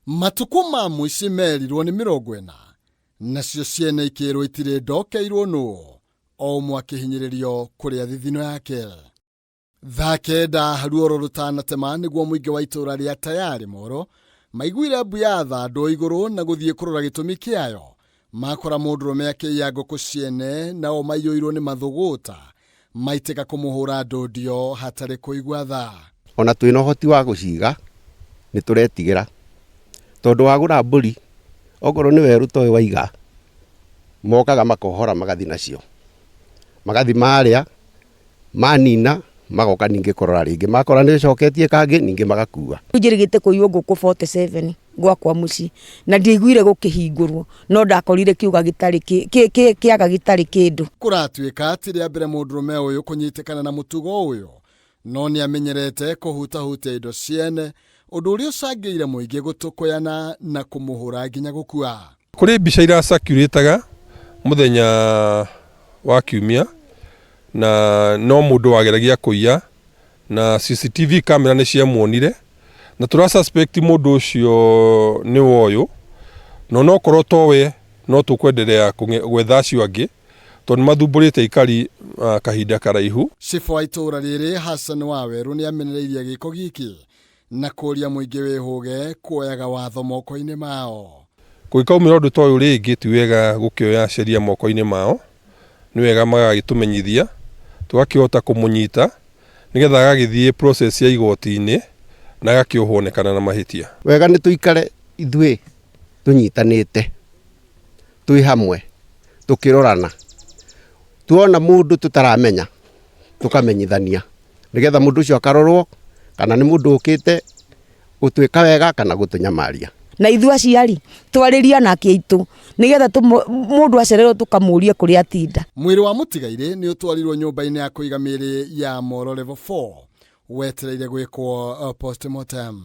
Matukũ ma mũici merirwo nĩ 40, nacio ciene ikĩrwo itirĩ ndokeirwo nũ, o ũmwe akĩhinyĩrĩrio kũrĩa thithino yake. Thaa 9 ruoro rũtanatema nĩguo mũingĩ wa itũũra rĩa Tayarĩ Moro maiguire mbu ya thandũ igũrũ na gũthiĩ kũrora gĩtũmi kĩayo. Makora mũndũrũme akĩiya ngũkũ ciene nao maiyũirwo nĩ mathũgũta maitĩka kũmũhũra ndũndio hatarĩ kũigua tha. Ona twĩna ũhoti wa gũciga nĩ tũretigĩra tondũ wagũra mbũri okorwo nĩ werũ ta ũyũ waiga mokaga makohora magathiĩ nacio, magathiĩ marĩa manina magoka ningĩ kũrora rĩngĩ makora nĩ ũcoketie kangĩ ningĩ magakua. Njĩrĩgĩte kũiywo ngũkũ 47 gwakwa mũciĩ na ndiaiguire gũkĩhingũrwo no ndakorire kĩũga gĩtarĩ kĩaga gĩtarĩ kĩndũ. Kũratuĩka ti rĩa mbere mũndũrũme ũyũ kũnyitĩkana na mũtugo ũyũ, no nĩamenyerete kũhutahutia indo ciene, ũndũ ũrĩa ũcangĩire mũingĩ gũtũkũyana na kũmũhũra nginya gũkua. Kũrĩ mbica iracirculataga mũthenya wa kiumia na no mũndũ wageragia kũiya na CCTV camera nĩ ciamuonire na tũra suspect mũndũ ũcio nĩ woyũ na onokorwo to we no tũkwenderea gwetha acio angĩ tondũ nĩ mathumbũrĩte aikari kahinda karaihu. Cibũ wa itũũra rĩrĩ Hassan Wawerũ nĩ amenereirie gĩko gĩkĩ na kũria mũingĩ wĩhũge kuoyaga watho moko-inĩ mao. Kũngĩkaumĩra ũndũ ta ũyũ rĩngĩ ti wega gũkĩoya sheria moko-inĩ mao, nĩ wega magagĩtũmenyithia tũgakĩhota kũmũnyita nĩgetha agagĩthiĩ process ya igoti-inĩ na agakĩohwo onekana na mahĩtia. Wega nĩ tũikare ithuĩ tũnyitanĩte twĩ hamwe tũkĩrorana, tuona mũndũ tũtaramenya tũkamenyithania nĩgetha mũndũ ũcio akarorwo kana nĩ mũndũ ũkĩte gũtwĩka wega kana gũtũnyamaria. Na ithuĩ aciari twarĩrie anake aitũ nĩgetha mũndũ acererwo tũkamũria kũrĩa atinda. Mwĩrĩ wa mũtigairĩ nĩ ũtwarirwo nyũmba-inĩ ya kũiga mĩĩrĩ ya Moro level 4 wetereire gwĩkwo postmortem.